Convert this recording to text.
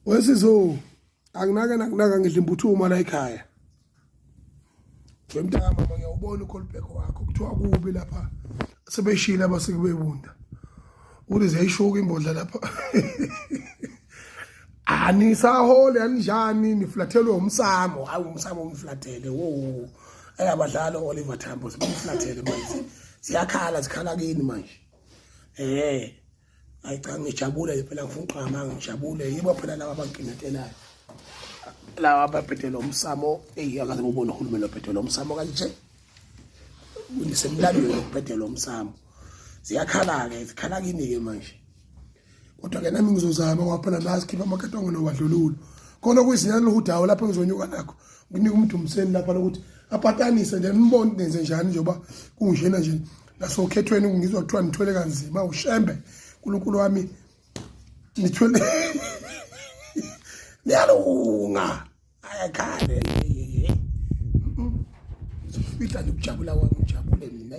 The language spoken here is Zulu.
Wesizo anginake nakunaka ngidla imbuthuma la ekhaya. Wemntaka mama ngiyawubona ukholibheko wakho kuthiwa kubi lapha sebeshile abasiki bebunda. Ukuthi ziyayishuka imbodla lapha. Anisahole anjani niflathelwe umsamo hayi umsamo umflathele wo. Ayabadlala Oliver Tambo sebamflathele manje. Ziyakhala zikhala kini manje. Eh Hayi cha ngijabule phela ngifuna uqama ngijabule yibo phela laba abanginetelayo. Laba abaphethe lo msamo eyi akaze ngubone uhulumeni ophethe lo msamo kanje. Kunisemlandweni okuphethe lo msamo. Ziyakhala-ke zikhala kini-ke manje. Kodwa-ke nami ngizozama ngoba phela la sikhipha amakatongo nobandlululo. Khona kuyizinyana lohudawo lapho ngizonyuka nakho. Nginika umdumiseni lapha lokuthi apatanise nje nibone nenze njani njengoba kunjena nje. Nasokhethweni ngizwa kuthiwa nithwele kanzima ushembe uNkulunkulu wami nithwele niyalunga ayakhale ngizofihla nje ukujabula kwami ngijabule mina.